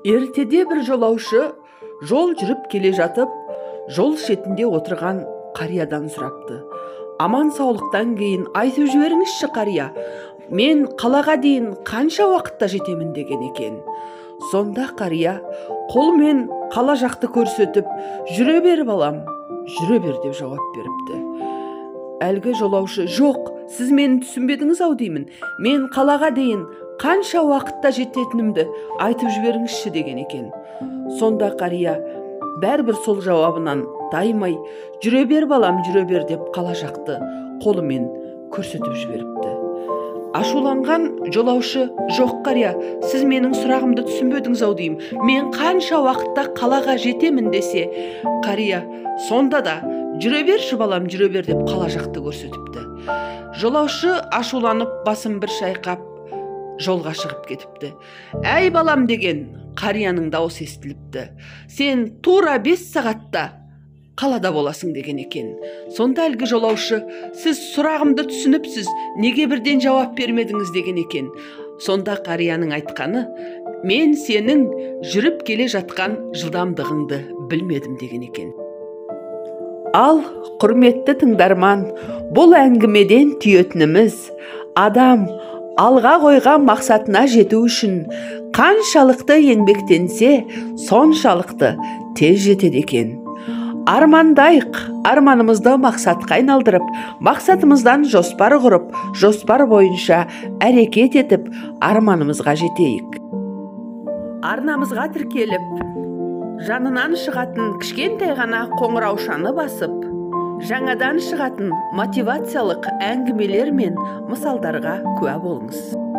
Ертеде бір жолаушы жол жүріп келе жатып, жол шетінде отырған қариядан сұрапты. Аман саулықтан кейін айтып жіберіңізші, қария, мен қалаға дейін қанша уақытта жетемін деген екен. Сонда қария қолмен қала жақты көрсетіп, жүре бер балам, жүре бер деп жауап беріпті. Әлгі жолаушы, жоқ, сіз мені түсінбедіңіз ау деймін, мен қалаға дейін қанша уақытта жететінімді айтып жіберіңізші деген екен. Сонда қария бәрібір сол жауабынан таймай, жүре бер балам, жүре бер деп қала жақты қолымен көрсетіп жіберіпті. Ашуланған жолаушы, жоқ қария, сіз менің сұрағымды түсінбедіңіз ау деймін, мен қанша уақытта қалаға жетемін десе, қария сонда да жүре берші балам, жүре бер деп қала жақты көрсетіпті. Жолаушы ашуланып басын бір шайқап жолға шығып кетіпті. Әй балам деген қарияның даусы естіліпті. Сен тура 5 сағатта қалада боласың деген екен. Сонда әлгі жолаушы, сіз сұрағымды түсініпсіз, неге бірден жауап бермедіңіз деген екен. Сонда қарияның айтқаны, мен сенің жүріп келе жатқан жылдамдығыңды білмедім деген екен. Ал, құрметті тыңдарман, бұл әңгімеден түйетініміз, адам алға қойған мақсатына жету үшін қаншалықты еңбектенсе, соншалықты тез жетеді екен. Армандайық, арманымызды мақсатқа айналдырып, мақсатымыздан жоспар құрып, жоспар бойынша әрекет етіп, арманымызға жетейік. Арнамызға тіркеліп, жанынан шығатын кішкентай ғана қоңыраушаны басып, жаңадан шығатын мотивациялық әңгімелер мен мысалдарға куә болыңыз.